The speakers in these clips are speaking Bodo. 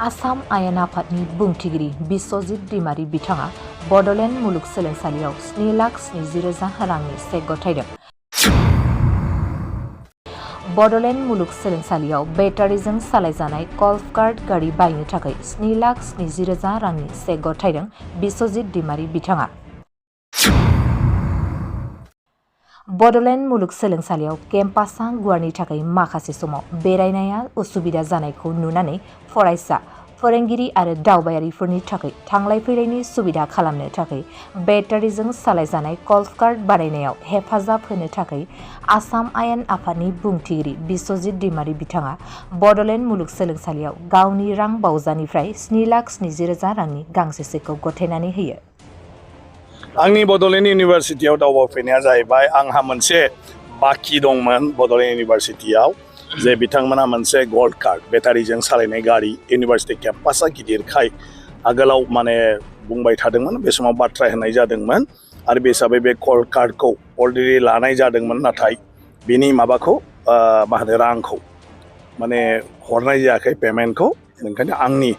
आसाम आयेन आफादनि बुंथिगिरि बिस्वजित दैमारि बिथाङा बड'लेण्ड मुलुगसोलोंसालियाव 7,70,000 रांनि चेक गथायदों। बड'लेण्ड मुलुगसोलोंसालियाव बेटारिजों सालायजानाय गल्फ कार्ट गाड़ी बायनो थाखाय 7,70,000 रांनि चेक गथायदों बिस्वजित दैमारि बिथाङा। बड'लेण्ड मुलुगसोलोंसालियाव केम्पासआ गुवारनि थाखाय माखासे समाव बेरायनाया उसुबिदा जानायखौ नुनानै फरायसा, फोरोंगिरि आरो दावबायारिफोरनि थाखाय थांलाय फैलायनि सुबिदा खालामनो थाखाय बेटारिजों सालायजानाय गल्फ कार्ट बानायनायाव हेफाजाब होनो थाखाय आसाम आयेन आफादनि बुंथिगिरि बिस्वजित दैमारि बिथाङा बड'लेण्ड मुलुगसोलोंसालियाव गावनि रां बावजानिफ्राय 7,70,000 रांनि गांसे चेकखौ गथायनानै होयो। आंनि बड'लेण्ड इउनिभारसिटियाव दावबायफैनाया जाहैबाय आंहा मोनसे बाखि दंमोन बड'लेण्ड इउनिभारसिटियाव जे बिथांमोना मोनसे गल्फ कार्ट बेटारिजों सालायनाय गाड़ी इउनिभारसिटि केम्पासआ गिदिरखाय आगोलाव माने बुंबाय थादोंमोन बे समाव बाथ्रा होनाय जादोंमोन आरो बे हिसाबै बे गल्फ कार्टखौ अलरेडि लानाय जादोंमोन नाथाय बिनि माबाखौ मा होनो रांखौ माने हरनाय जायाखै पेमेन्टखौ ओंखायनो आंनि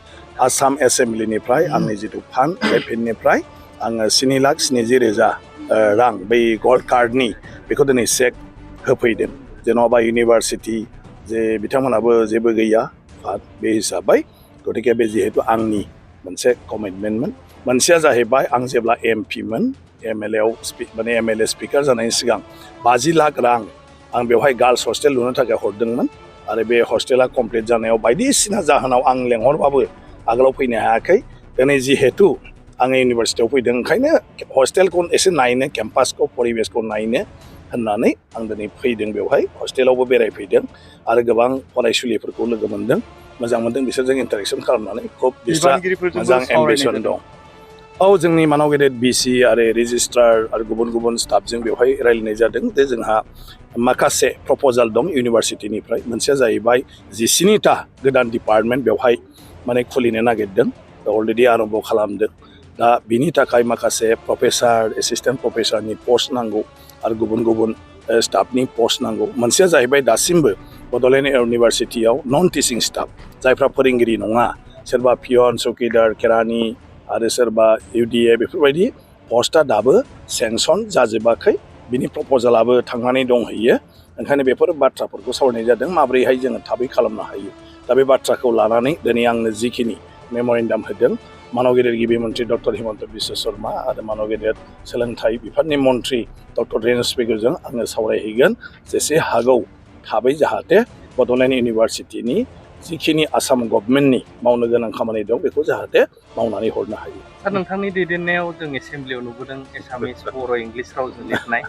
आसाम एसेम्बलिनिफ्राय आंनि जिथु फान्ड बे फान्डनिफ्राय आङो 7,70,000 रां बै गल्फ कार्टनि बेखौ दिनै चेक होफैदों जेन'बा इउनिभारसिटि जे बिथांमोनाबो जेबो गैया बे हिसाबै गतिके बे जिहेतु आंनि मोनसे कमिटमेन्टमोन मोनसेया जाहैबाय आं जेब्ला एमपिमोन एमएलए स्पिकार जानायनि सिगां 50 लाख रां आं बेवहाय गार्लस हस्टेल लुनो थाखाय हरदोंमोन आरो बे हस्टेला कमप्लिट जानायाव बायदिसिना जाहोनाव आं लेंहरबाबो आगोलाव फैनो हायाखै दिनै जिहेतु आङो इउनिभारसिटियाव फैदों ओंखायनो हस्टेलखौ एसे नायनो केम्पासखौ परिबेसखौ नायनो होननानै आं दिनै फैदों बेवहाय हस्टेलावबो बेरायफैदों आरो गोबां फरायसुलिफोरखौ लोगो मोनदों मोजां मोनदों बिसोरजों इन्टारेक्सन खालामनानै खुब बिस्रा मोजां एम्बिसन दं। औ जोंनि मानाव गेदेर बिसि आरो रेजिस्ट्रार आरो गुबुन गुबुन स्टाफजों बेवहाय रायलायनाय जादों जे जोंहा माखासे प्रप'जाल दं इउनिभारसिटिनिफ्राय मोनसेया जाहैबाय 19टा गोदान डिपार्टमेन्ट बेवहाय माने खुलिनो नागिरदों अलरेडि आरम्भ खालामदों दा बिनि थाखाय माखासे प्रफेसार एसिस्टेन्ट प्रफेसारनि पस्ट नांगौ आरो गुबुन गुबुन स्टाफनि पस्ट नांगौ मोनसेया जाहैबाय दासिमबो बड'लेण्ड इउनिभारसिटियाव नन टिचिं स्टाफ जायफ्रा फोरोंगिरि नङा सोरबा पियन चौकिदार केरानि आरो सोरबा इउडिए बेफोरबायदि पस्टआ दाबो सेंसन जाजोबाखै बिनि प्रप'जालाबो थांनानै दंहैयो ओंखायनो बेफोर बाथ्राफोरखौ सावरायनाय जादों माब्रैहाय जोङो थाबै खालामनो हायो दा बे बाथ्राखौ लानानै दिनै आंनो जिखिनि मेम'रेन्डाम होदों मानव गेदेर गिबि मन्त्रि डक्टर हिमन्त बिश्व शर्मा आरो मानव गेदेर सोलोंथाइ बिफाननि मन्त्रि डक्टर रेनुस पेगुजों आङो सावरायहैगोन जेसे हागौ थाबै जाहाथे बड'लेण्ड इउनिभारसिटिनि जिखिनि आसाम गभर्नमेन्टनि मावनो गोनां खामानि दं बेखौ जाहाथे मावनानै हरनो हायो। सार नोंथांनि दैदेननायाव जों एसेम्ब्लियाव नुबोदों एसामिस बर' इंलिस रावजों लिरनाय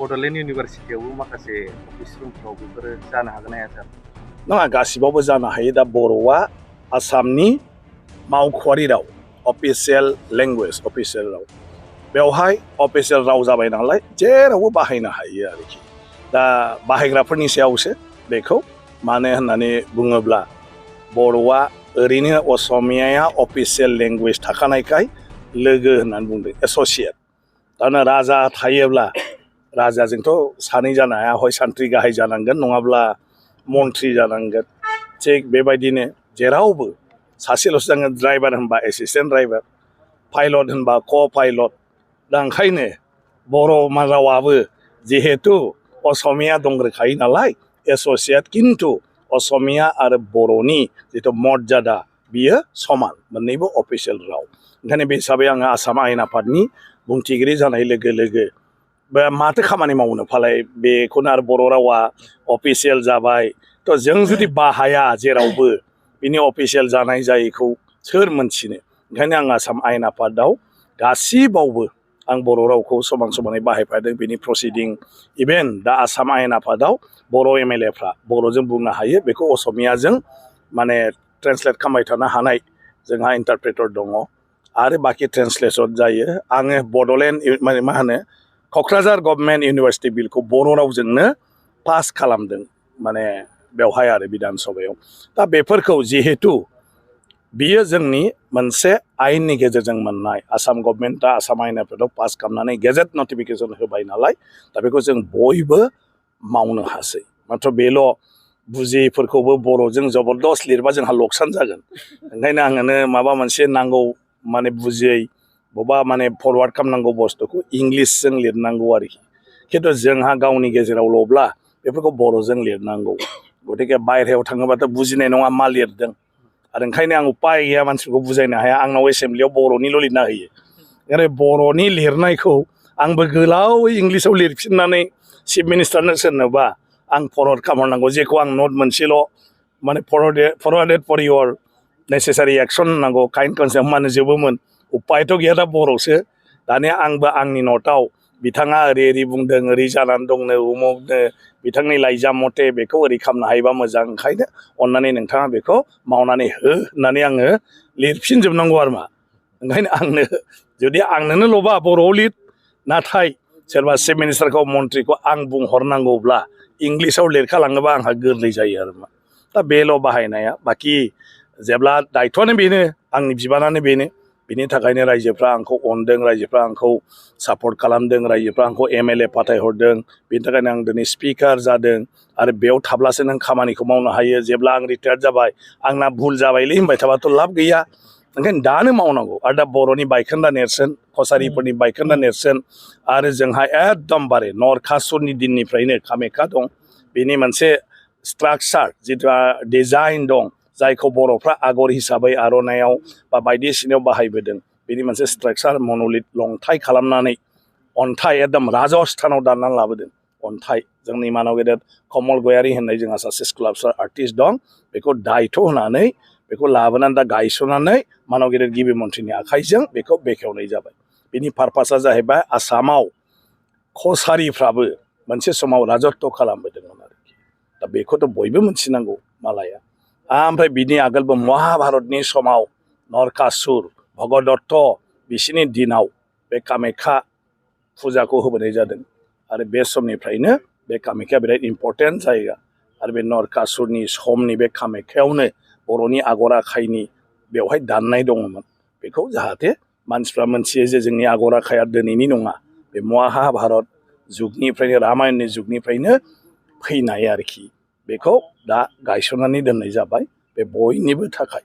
बड'लेण्ड इउनिभारसिटियावबो माखासे अफिस रुमफ्राव बेफोरो जानो हागोन ना हाया सार? नङा गासिबावबो जानो हायो दा बर'आ आसामनि मावख'आरि राव अफिसियेल लेंगुवेज अफिसियेल राव बेवहाय अफिसियेल राव जाबाय नालाय जेरावबो बाहायनो हायो आरोखि दा बाहायग्राफोरनि सायावसो बेखौ मानो होननानै बुङोब्ला बर'आ ओरैनो असमियाया अफिसियेल लेंगुवेज थाखानायखाय लोगो होननानै बुंदों एस'सियेट दाना राजा थायोब्ला राजाजोंथ' सानै जानो हाया हय सान्थ्रि गाहाय जानांगोन नङाब्ला मन्थ्रि जानांगोन थिग बेबायदिनो जेरावबो सासेल'सो जागोन ड्राइभार होनबा एसिस्टेन्ट ड्राइभार पाइलट होनबा क' पाइलट दा ओंखायनो बर' रावाबो जिहेतु असमिया दंग्रोखायो नालाय एस'सियेट खिन्थु असमिया आरो बर'नि जिथु मर्यादा बियो समान मोननैबो अफिसियेल राव ओंखायनो बे हिसाबै आङो आसाम आयेन आफादनि बुंथिगिरि जानाय लोगो लोगो माथो खामानि मावनो फालाय बेखौनो आरो बर' रावा अफिसियेल जाबाय थ' जों जुदि बाहाया जेरावबो बिनि अफिसियेल जानाय जायैखौ सोर मोनथिनो ओंखायनो आं आसाम आयेन आफादाव गासिबावबो आं बर' रावखौ समान समानै बाहायफादों बिनि प्रसिडिं इभेन दा आसाम आयेन आफादाव बर' एमएलएफ्रा बर'जों बुंनो हायो बेखौ असमियाजों माने ट्रेन्सलेट खालामबाय थानो हानाय जोंहा इन्टारप्रेटर दङ आरो बाखि ट्रेन्सलेसन जायो आङो बड'लेण्ड माने मा होनो क'क्राझार गभर्नमेन्ट इउनिभारसिटि बिलखौ बर' रावजोंनो पास खालामदों माने बेवहाय आरो बिधान सभायाव दा बेफोरखौ जिहेतु बियो जोंनि मोनसे आयेननि गेजेरजों मोननाय आसाम गभर्नमेन्टआ आसाम आयेन आफादाव पास खालामनानै गेजेट नटिफिकेसन होबाय नालाय दा बेखौ जों बयबो मावनो हासै माथ्र बेल' बुजियैफोरखौबो बर'जों जबरदस्त लिरबा जोंहा लकसान जागोन ओंखायनो आंनो माबा मोनसे नांगौ माने बुजियै बबेबा माने फरवार्ड खालामनांगौ बुस्थुखौ इंलिसजों लिरनांगौ आरोखि खिन्थु जोंहा गावनि गेजेरावल'ब्ला बेफोरखौ बर'जों लिरनांगौ गतिके बायहेरायाव थाङोबाथ' बुजिनाय नङा मा लिरदों आरो ओंखायनो आं उपाय गैया मानसिफोरखौ बुजायनो हाया आंनाव एसेमब्लियाव बर'निल' लिरना होयो ओरै बर'नि लिरनायखौ आंबो गोलावै इंलिसाव लिरफिननानै चिफ मिनिस्टारनो सोरनोबा आं फरवार्ड खालामहरनांगौ जेखौ आं नट मोनसेल' माने फरवार्डेड फर इयर नेसेसारि एक्सन होनांगौ काइन्ड कनसेप्ट मानो जोबोमोन उपायथ' गैया दा बर'सो दानिया आंबो आंनि नटआव बिथाङा ओरै बुंदों ओरै जानानै दंनो उमुकनो बिथांनि लाइजाम मथे बेखौ ओरै खालामनो हायोबा मोजां ओंखायनो अन्नानै नोंथाङा बेखौ मावनानै हो होननानै आङो लिरफिनजोबनांगौ आरो मा ओंखायनो आंनो जुदि आंनोनो ल'बा बर'आव लिर नाथाय सोरबा चिफ मिनिस्टारखौ मन्थ्रिखौ आं बुंहरनांगौब्ला इंलिसाव लिरखालाङोबा आंहा गोरलै जायो आरो मा दा बेल' बाहायनाया बाखि जेब्ला दायथ'आनो बेनो आंनि बिबानानो बेनो बिनि थाखायनो रायजोफ्रा आंखौ अनदों रायजोफ्रा आंखौ सापर्ट खालामदों रायजोफ्रा आंखौ MLA फाथायहरदों बिनि थाखायनो आं दिनै स्पिकार जादों आरो बेयाव थाब्लासो नों खामानिखौ मावनो हायो जेब्ला आं रिटायार्ड जाबाय आंना भुल जाबायलै होनबाय थाबाथ' लाब गैया ओंखायनो दानो मावनांगौ आरो दा बर'नि बायखोन्दा नेरसोन कसारिफोरनि बायखोन्दा नेरसोन आरो जोंहा एकदमबारे नरखासुरनि दिननिफ्रायनो कामाख्या दं बेनि मोनसे स्ट्राक्चार जिथु डिजाइन दं जायखौ बर'फ्रा आगर हिसाबै आर'नायाव बा बायदिसिनायाव बाहायबोदों बेनि मोनसे स्ट्राक्चार मन'लिथ लंथाइ खालामनानै अन्थाइ एकदम राजस्थानाव दाननानै लाबोदों अन्थाइ जोंनि मानव गेदेर कमल गयारि होननाय जोंहा सासे स्काल्पचार आर्टिस्ट दं बेखौ दायथ' होनानै बेखौ लाबोनानै दा गायसननानै मानव गेदेर गिबि मन्थ्रिनि आखाइजों बेखौ बेखेवनाय जाबाय बिनि पारपासा जाहैबाय आसामाव कसारिफ्राबो मोनसे समाव राजत्व खालामबोदोंमोन आरोखि दा बेखौथ' बयबो मिथिनांगौ मालाया ओमफ्राय बिनि आगोलबो महाभारतनि समाव नरकासुर भगदत्त बिसोरनि दिनाव बे कामाख्या फुजाखौ होबोनाय जादों आरो बे समनिफ्रायनो बे कामाख्या बिराद इम्परटेन्ट जायगा आरो बे नरकासुरनि समनि बे कामाख्यावनो बर'नि आगर आखाइनि बेवहाय दाननाय दङमोन बेखौ जाहाथे मानसिफ्रा मोनथियो जे जोंनि आगर आखाइया दिनैनि नङा बे महाभारत जुगनिफ्रायनो रामायणनि जुगनिफ्रायनो फैनाय आरोखि बेखौ दा गायसननानै दोननाय जाबाय बे बयनिबो थाखाय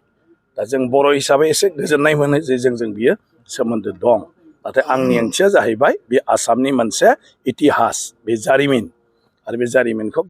दा जों बर' हिसाबै एसे गोजोननाय मोनो जे जोंजों बियो सोमोन्दो दं नाथाय आंनि ओंथिया जाहैबाय बे आसामनि मोनसे इतिहास बे जारिमिन आरो बे जारिमिनखौ